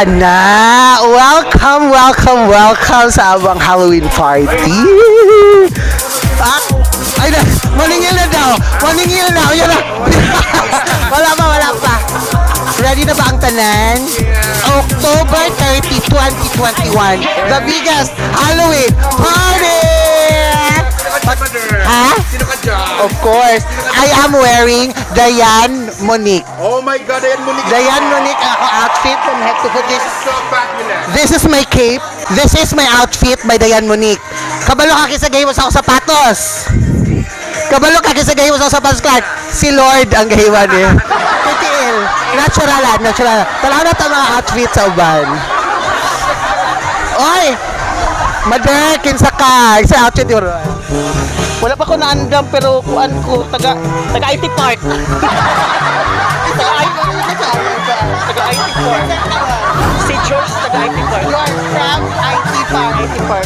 Na! Welcome, welcome, welcome sa among Halloween party! Ah, ay na, maningil na daw! Maningil na! Yan na! Wala pa, wala pa! Ready na ba ang tanan? October 30, 2021, the biggest Halloween party! Ha? Sino ka dyan? Of course, I am wearing Diane Monique. Oh my God, ayan Monique. Diane Monique ako outfit from head to foot. This So fabulous. This is my cape. This is my outfit by Diane Monique. Kabalo ka kinsa gahimo sa akong sapatos. Kabalo ka kinsa gahimo sa akong sapatos, Clark. Si Lord ang gahiwa ni. PTL. Natural ah, natural. Tanaw na ta mga outfit sa uban. Oy! Mother, kinsa ka? Sa outfit yun. Wala pa ko naandam pero kuan ko taga taga IT Park. Taga IT Park. Si George taga IT Park. You are from IT Park. IT Park.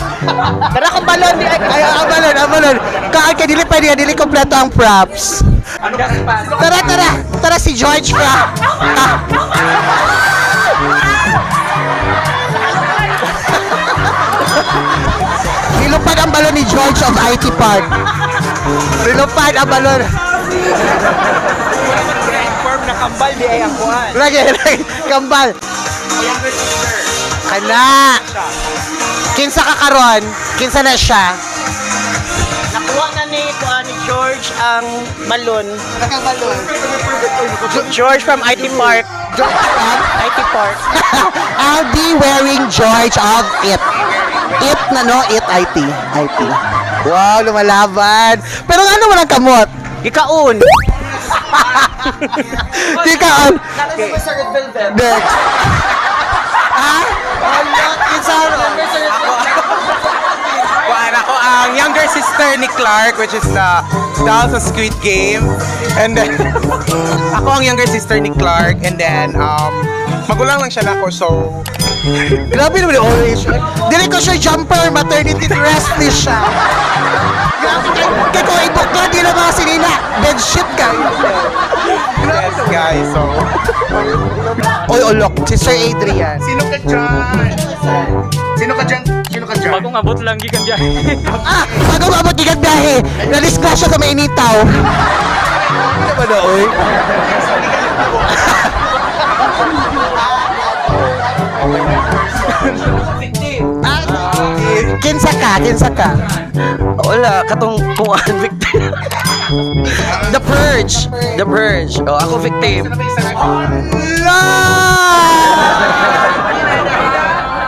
Tara kong balon di ay Ay, ang balon, ang balon. Kaan ka, dili pa niya, dili kompleto ang props. Tara, tara! Tara si George pa! Ah. Nilupad ang balon ni George of IT Park. Nilupad ang balon. Inform na kambal di ay ang kuan. Lagi, lagi. Kambal. Kana. Kinsa ka karon? Kinsa na siya? Nakuha na ni kuan ni George ang balon. Nakabalon. George from IT Park. George from? IT Park. I'll be wearing George of It. It na no, It IT. IT. Wow, lumalaban. Pero ano walang kamot? Gikaon. Di ka on. Next. Ah? Ano? Kinsa ron? Kuan ako ang younger sister ni Clark, which is the doll sa Squid Game. And then, ako ang younger sister ni Clark. And then, magulang lang siya nako, so Grabe naman yung orange. Dili ko siya jumper, maternity dress ni siya. Grabe kay kay kung ibukla, di na mga sinina. Bedsheet kayo. Yes, guys, so Oy, olok. Si Sir Adrian. Sino ka dyan? Sino ka dyan? Sino ka dyan? Bagong abot lang gikan biyahe. Ah! Bago maabot gikan biyahe, na-disgrasya sa may initaw. Ano ba na, oy? Ah, kinsa ka? Kinsa ka? Wala, katong kuan victim. The Purge. The Purge. Oh, ako victim. Hala!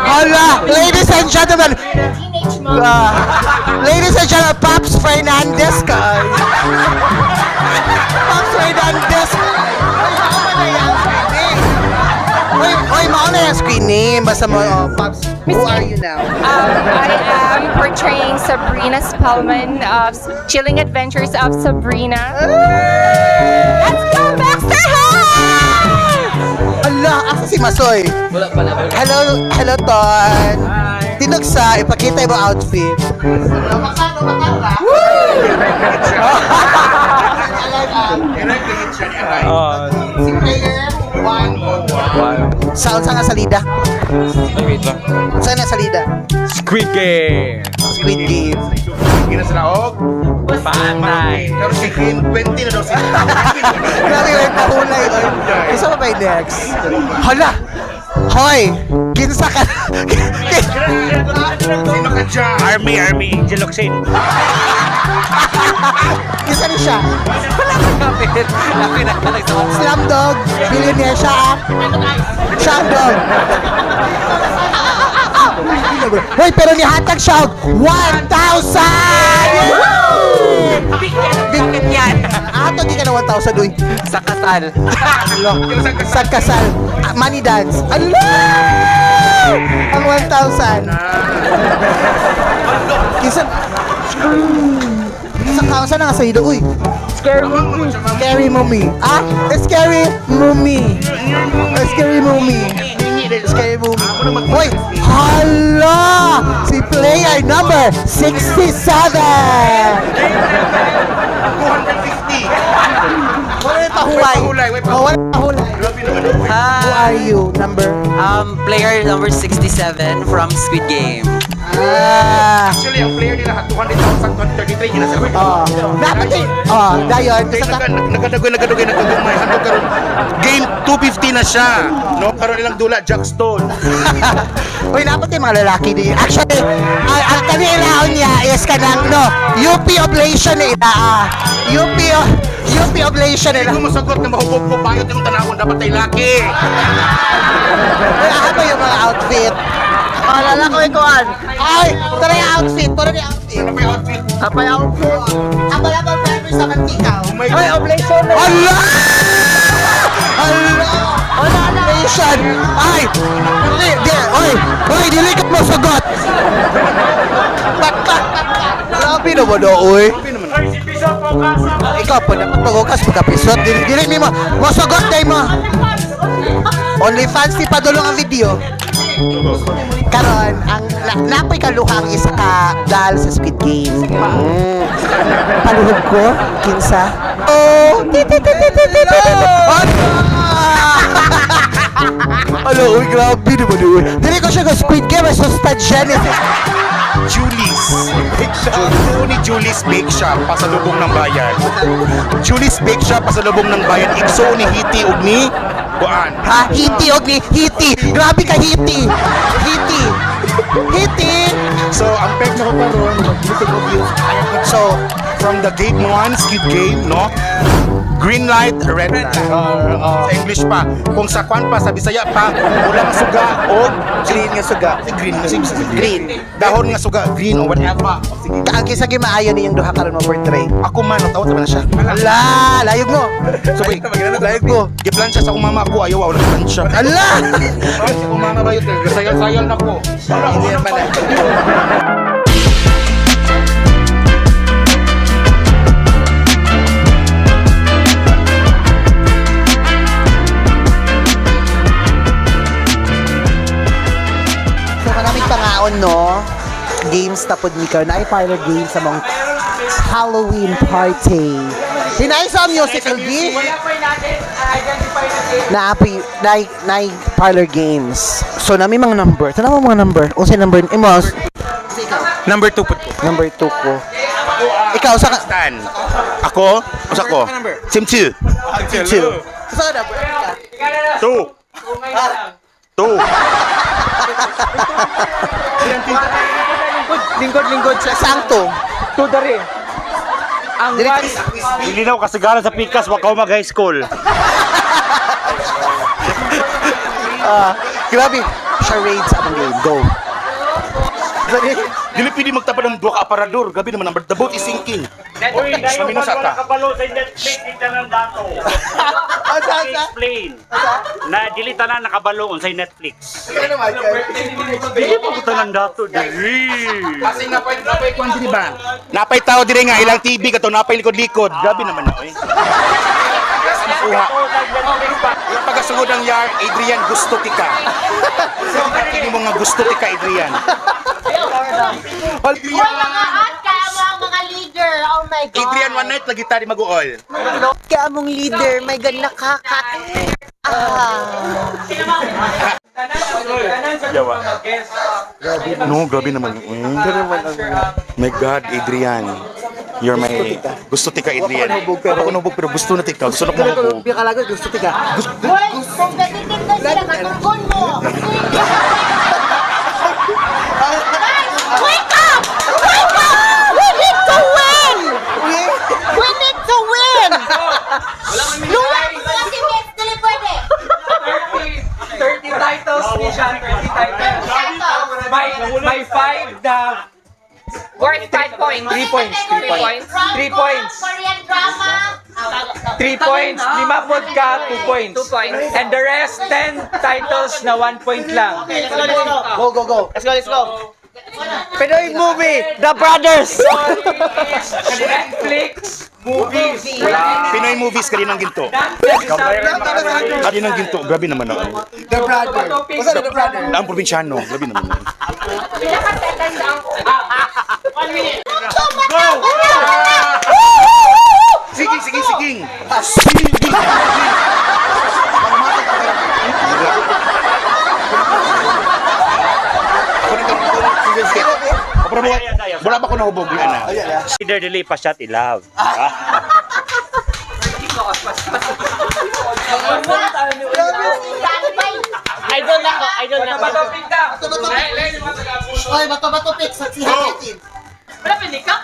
Hala! Ladies and gentlemen! Ah, ladies and gentlemen, Pops Fernandez ka. Pops Fernandez. Oy, mao na yung screen name. Oy, oy, mao na yung screen name. Basta mo, oh, Pops, who are you now? I am portraying Sabrina Spellman of Chilling Adventures of Sabrina. Let's go, Baxter High! Ala, asa si Masoy? Wala pala. Hello, hello, Ton. Tinugsa, ipakita yung outfit. Si player 1. Saan sa nga salida? Wait lang. Saan na salida? Squid Game. Squid Game. Gina sila og. Patay. Pero si Kim, 20 na daw sila. Grabe yung pahulay. Oy. Isa pa ba yung next? Hala! Hoy! Kinsa ka? Sino ka dyan? Army, Army, Angel Locsin. Kinsa ni siya? Kapit. Ako na Slumdog. Billionaire siya ah. Siya ang dog. Hoy, pero nihatag siya og 1,000! Bakit yan? Ato di ka na 1,000 uy. Sa kasal. Alo, sa kasal. Ah, money dance. Ala! Ang 1,000. Kinsa sa kausa na nga sa ilo, uy. Scary movie. Ah, scary movie. Scary movie. Scary movie. Hoy, hala! Si player number 67! 250. Wala na ito. pahuway. Way pahuway, way Oh, wala pahulay. Grabe naman. Who are you? Number? Player number 67 from Squid Game. Ah. Actually, ang player nila 200,033 yun na sila. Oh. Dapat eh. Oh, dayon. Kaya nagadagoy, nagadagoy, nagagumay. Hanggang karon game 250 na siya. No, karon ilang dula Jack Stone. Uy, dapat yung mga lalaki din. Actually, ang kanilaon niya is kanang, no, UP oblation na ila. Ah. UP, UP oblation Hindi nila. ko masagot na mahubog ko bayot yung tanawon dapat ay laki. Uy, aha ba yung mga outfit? Alala ko ikuan. Ay, tara yung outfit. Tara yung outfit. Ano pa yung outfit? Apay outfit. Ang wala bang driver sa mantikaw? Oh my God. Oblation na. Ala! Ala! Oblation! Ay! Dili, di, oy! Oy, dili ka masagot! Grabe naman o, oy. Ikaw po dapat magukas pagkapisot. Dili, dili mi mo. Masagot day mo. OnlyFans ni padulong ang video. Karon, ang napoy kaluha ang isa ka dahil sa Squid Game. Paluhod ko, kinsa. Oh, ti ti ti ti ti ti ti ti. Ala, uy, grabe naman uy. Dili ko siya ka Squid Game, ay susta Genesis. Julie's Bake Shop. Ni Julie's Bake Shop pasalubong ng bayan. Julie's Bake Shop pasalubong ng bayan. Ikso ni Hiti ug ni Kuan. Ha? Hiti, og ni Hiti. Grabe ka, Hiti. Hiti. Hiti. So, ang peg na ko karon, mag-music of you. So, from the game 1, Squid Game, no? Green light, red light. Sa English pa. Kung sa kwan pa, sa Bisaya pa, ulang suga o Green nga suga. Si green nga suga. Green. Dahon nga suga, green o whatever. Sige. Ang kisa maayo niyong duha karon mo portray. Ako man, natawad naman na siya. Ala, layog mo. So, wait, Layog mo. Giplan siya sa akong mama ako, ayaw, wala plan siya. Ala! Ay, sa akong mama ba yun? Sayal-sayal na ko. Hindi yan pala. So maraming pangaon, no? Games tapod ni karon. Ay parlor games sa mga Halloween party. Hinay sa music LB. Na api na na parlor games. So nami mga number. Tanaw mo mga number. Unsay number imo? Number 2 po. Number 2 ko. Ikaw sa ka Stan. Ako? Usa ko? Team 2. 2. Sa number ka. 2. 2. Lingkod, lingkod. Sa saan to? Two dari. Ang Dili one, Hindi daw kasagaran sa pikas, wag ka mag-high school. Grabe. Charades among game. Go. Dili pwede magtapad ng duha ka aparador. Gabi naman, number the boat is sinking. Uy, Kami na sa ta. kabalo sa Netflix, di tanan dato. Explain. Na dili tanan nakabalo unsay Netflix. Dili pa ko tanan dato dili. Kasi napay kwan diri ba? Napay tao diri nga ilang TV kato napay likod-likod. Grabe naman na oy. Uha. Yung pagkasugod ang yar, Adrian, gusto tika. Kini mo nga gusto tika, Adrian. Hoy, mga at, kaya mo ang mga leader. Oh my God. Adrian, one night lagi tari mag-uol. Kaya mong leader. My God, nakaka... Ah. No, grabe naman. My God, Adrian. You're my... Gusto tika, Adrian. Ako nahubog, pero gusto na tika. Gusto na ko mahubog. Kalagot gusto tika. Hoy, kung gatitin na sila, katungkol mo. Guys, wake up! Wake up! We need to win! We need to win! Luwa mo mga teammates, dali pwede. 30 titles ni siya, 30 titles. May 5 na Worth 5 points. 3 points, 3 points. 3 points. Korean drama. 3 points, lima pod ka, 2 points. 2 points. And the rest, 10 titles na 1 point lang. Go, go, go. Let's go, let's go. Pinoy movie, The Brothers. Netflix, movies. Pinoy movies ka rin ang ginto. Ka rin ang ginto. Grabe naman na. The Brother. Basta The Brother. Ang probinsyano. Grabe naman. Pila ka tatandaan ko? Go! Sige! Sige, sige, sige. Sige. Pero wala ba ko nahubog na na? Leader dili pa shot i-love. Idol na ko, idol na ko. Oy, bato-bato pick sa si Hakitin. Wala pili ka?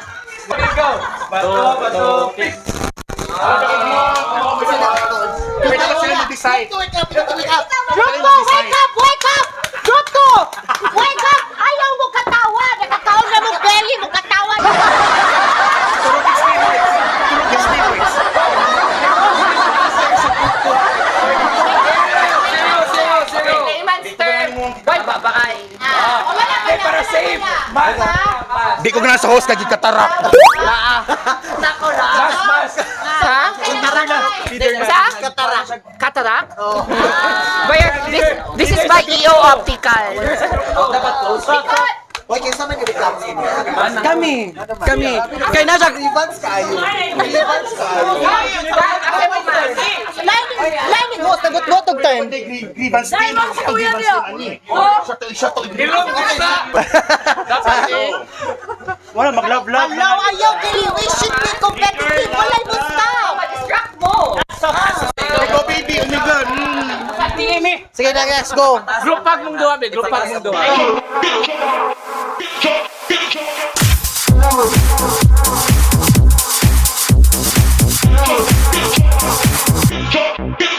Pwede ba sila mag-decide? Wake up, wake up. Group 2, wake up! Wake up! Group 2! Wake up! Ayaw mo katawa! Nakakaon na mo belly mo katawa! Turok experience. Turok experience. Layman's term. Why babae? Ah, wala pa na, Para wala pa safe. na. Mas, Di ko na sa host kay gikatarak. Nako na. mas, mas. Sa? Sa? Katarak. Katarak? Where, this is by EO Optical. Dapat close. Hoy, kinsa man i-reklamo ninyo? Kami. Kami. Kay nasa Grievance kaayo. Grievance kaayo. Lining Host, nagot-gotog time. Grievance team. Grievance team ani. Siya to, siya to. Wala mag-love-love. Alaw, ayaw, dili. We should be competitive. Walay mo stop. Ma-distract mo. Go baby, oh my God. Sige na, guys, go. Group hug mong duha, be. Group hug mong duha.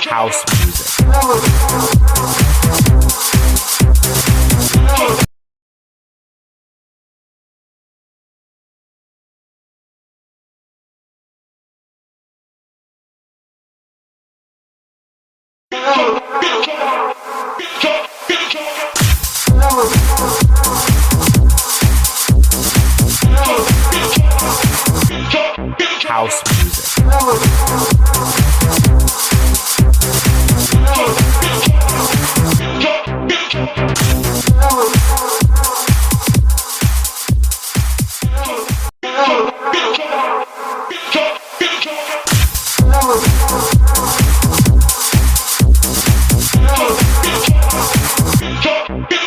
House music. House music.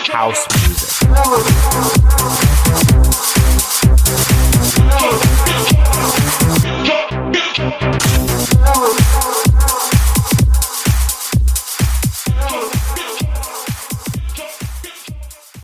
House